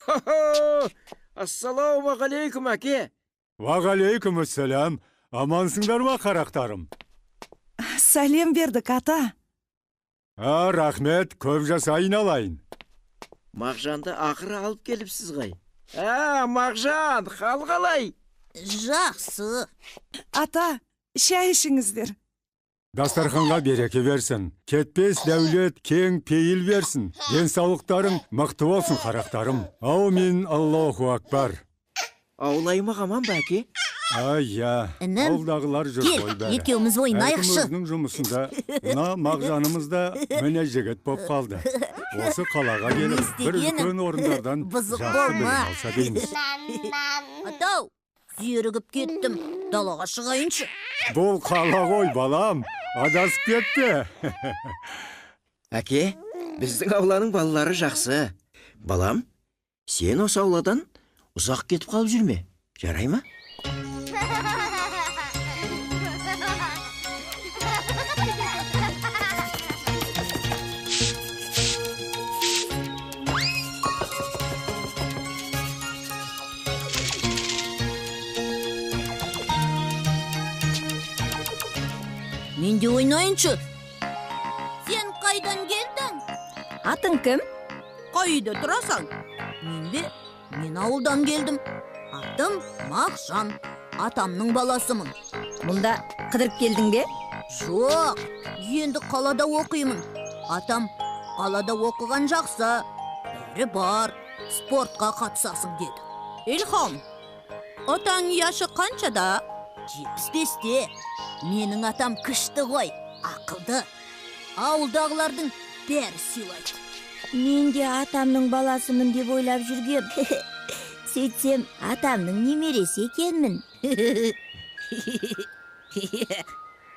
Хо-хо! Ассалаумағалейкум, әке. Уағалейкумассалам. Амансыңдар ма, қарақтарым? Сәлем бердік, ата. А, рахмет, көп жаса айналайын. Мағжанды ақыры алып келіпсіз ғой. А, Мағжан, хал қалай? Жақсы. Ата, шай ішіңіздер. Дастарханға береке берсін. Кетпес дәулет, кең пейіл берсін. Денсаулықтарың мықты болсын, қарақтарым. Аумин, Аллаху акбар. Ауыл аймақ аман ба, әке? Ай, я, Інім, ауылдағылар жүр кел, ғой бәрі. Екеуміз ойнайықшы. Әркім өзінің жұмысында. Мына Мағжанымыз да міне жігіт боп қалды. Осы қалаға келіп, бір үлкен орындардан Бұзық жақсы білім болма. алса дейміз. Атау, зерігіп кеттім. Далаға шығайыншы. Бұл қала ғой, балам. Адасып кетті. Әке, біздің ауланың балалары жақсы. Балам, сен осы ауладан ұзақ кетіп қалып жүрме. Жарай ма? Мен де ойнайыншы. Сен қайдан келдің? Атың кім? Қайда тұрасың? Мен бе? Мен ауылдан келдім. Атым Мағжан. Атамның баласымын. Мұнда қыдырып келдің бе? Жоқ, енді қалада оқимын. Атам қалада оқыған жақсы. Бәрі бар, спортқа қатысасың деді. Илхам, атаң яшы қаншада? 75-те. Менің атам күшті ғой, ақылды. Ауылдағылардың бәрі сыйлайды. Мен де атамның баласымын деп ойлап жүргем. Сөйтсем, атамның немересі екенмін.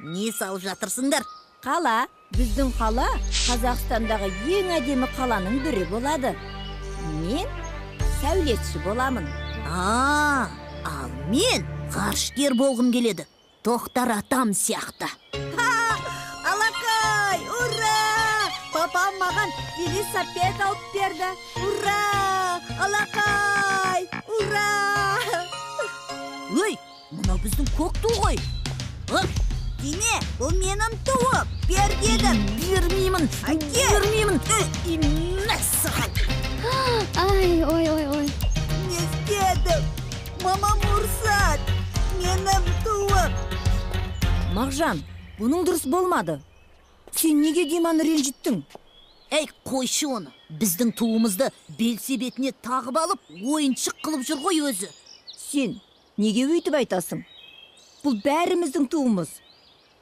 Не салып жатырсыңдар? Қала, біздің қала Қазақстандағы ең әдемі қаланың бірі болады. Мен сәулетші боламын. А, ал мен ғарышкер болғым келеді. Тоқтар атам сияқты. Алақай, ура! Папам маған велосипед алып берді. Ура! Алақай, ура! Өй, мынау біздің көк ту ғой. Дене, бұл менің туым. Бер дедім. Бермеймін. Әке. Бермеймін. Мәссаған. Ай, ой, ой, ой. Не істедім? Мамам ұрсады. Менің туым. Мағжан, бұның дұрыс болмады. Сен неге Диманы ренжіттің? Әй, қойшы оны. Біздің туымызды белсебетіне тағып алып, ойыншық қылып жүр ғой өзі. Сен неге өйтіп айтасың? Бұл бәріміздің туымыз.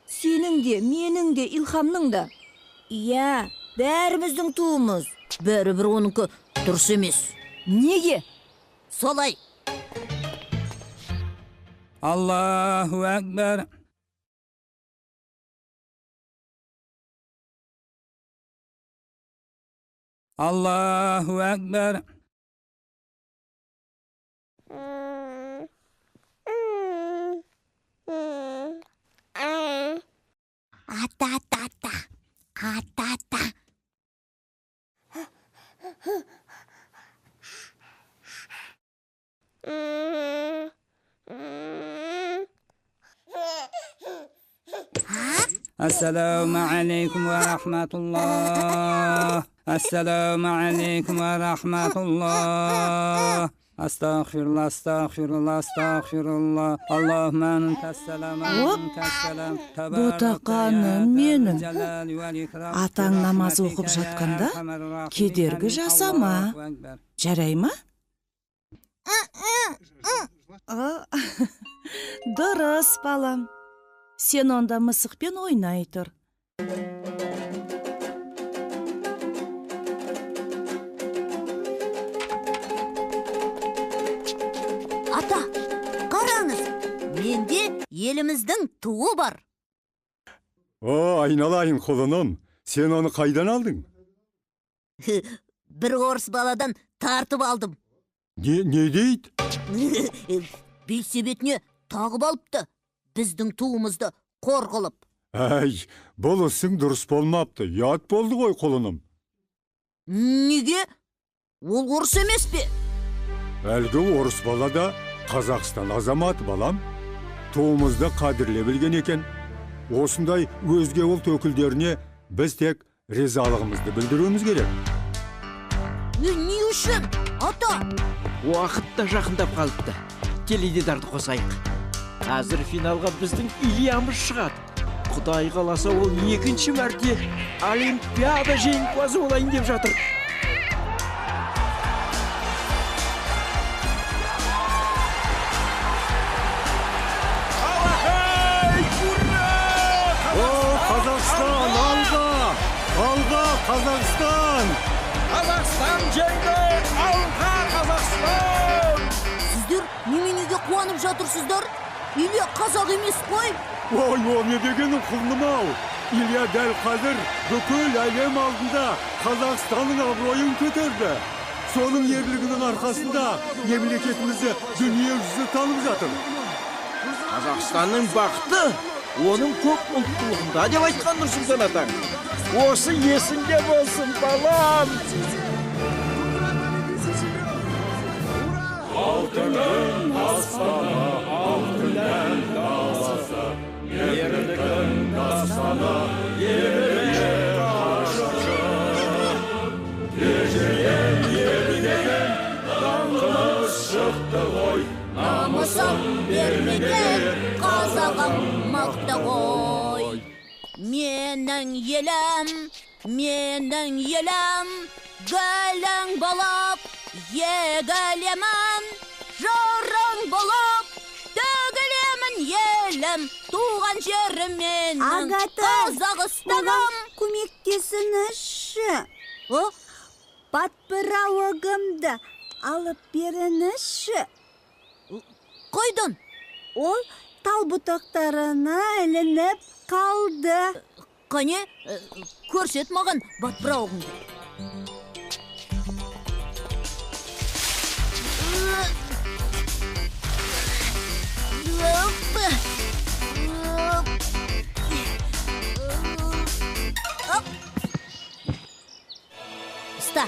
Сенің де, менің де, Илхамның да. Иә, бәріміздің туымыз. Бәрібір оныкі дұрыс емес. Неге? Солай. Аллаху акбар. Аллаху акбар. Ата-та-та. Ата-та. Ассаламу алейкум ва рахматуллах. Ассаламу алейкум ва рахматуллах. Астағфирулла, астағфирулла, астағфирулла. Аллахумма антассалам, антассалам. Ботақаным менің. Атаң намаз оқып жатқанда кедергі жасама. Жарай ма? Дұрыс, балам. Сен онда мысықпен ойнай тұр. Ата, қараңыз, менде еліміздің туы бар. О, айналайын құлыным, сен оны қайдан алдың? Бір орыс баладан тартып алдым. Не дейді? Белсебетіне тағып алыпты. Біздің туымызды қор қылып. Әй, бұл ісің дұрыс болмапты. Ұят болды ғой, құлыным. Неге? Ол орыс емес пе? Әлгі орыс бала да Қазақстан азаматы, балам. Туымызды қадірлей білген екен. Осындай өзге ұлт өкілдеріне біз тек ризалығымызды білдіруіміз керек. Не үшін, ата? Уақыт та жақындап қалыпты. Теледидарды қосайық. Қазір финалға біздің Ильямыз шығады. Құдай қаласа, ол екінші мәрте Олимпиада жеңімпазы болайын деп жатыр. О, Қазақстан, алға! Алға, Қазақстан! Қазақстан жеңді! Алға, Қазақстан! Сіздер неменеге қуанып жатырсыздар? Илья қазақ емес қой. Ой, о не дегенің, құлыным-ау! Илья дәл қазір бүкіл әлем алдында Қазақстанның абыройын көтерді. Соның ерлігінің арқасында мемлекетімізді дүние жүзі танып жатыр. Қазақстанның бақыты оның көп ұлттылығында деп айтқан Нұрсұлтан атаң. Осы есіңде болсын, балам. Алтынның аспаны, алтын ән даласы, ерліктің дастаны, еліне қашушы. Ежелден ел деген даңқымыз шықты ғой, Намысын бермеген қазағым мықты ғой. Менің елім, менің елім, гүлің болып егілемін, жырың болып төгілемін елім, туған жерім менің, Агата, Қазақстаным. Маған көмектесіңізші. О? Батпырауығымды алып беріңізші. Қайдан? Ол тал бұтақтарына ілініп қалды. Қане, көрсет маған батпырауығыңды. Ұста.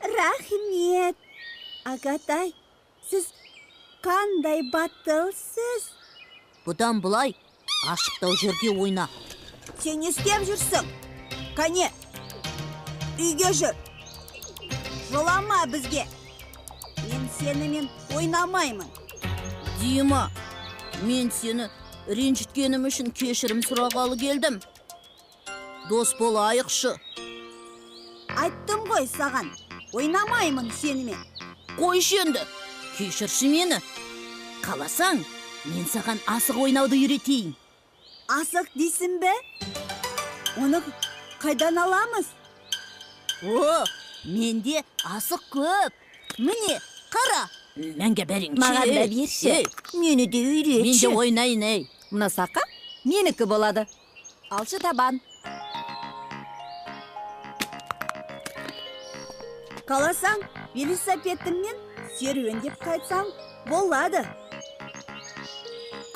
Рахмет. Агатай, сіз қандай батылсыз? Бұдан былай ашықтау жерде ойна. Сен не істеп жүрсің? Қане, үйге жүр. Жолама бізге. Мен сенімен ойнамаймын. Дима, мен сені ренжіткенім үшін кешірім сұрағалы келдім. Дос болайықшы. Айттым ғой саған, ойнамаймын сенімен. Қойшы енді, кешірші мені. Қаласаң, мен саған асық ойнауды үйретейін. Асық дейсің бе? Оны қайдан аламыз? О, менде асық көп. Міне, қара. Мәнге беріңші. Маған да берші. Ей, Мені де мен де үйретші. ойнайын, ей. Мына сақа менікі болады. Алшы табан. Қаласаң, велосипедіммен серуендеп қайтсаң болады.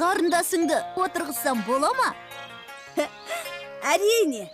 Қарындасыңды отырғызсам бола ма? Әрине.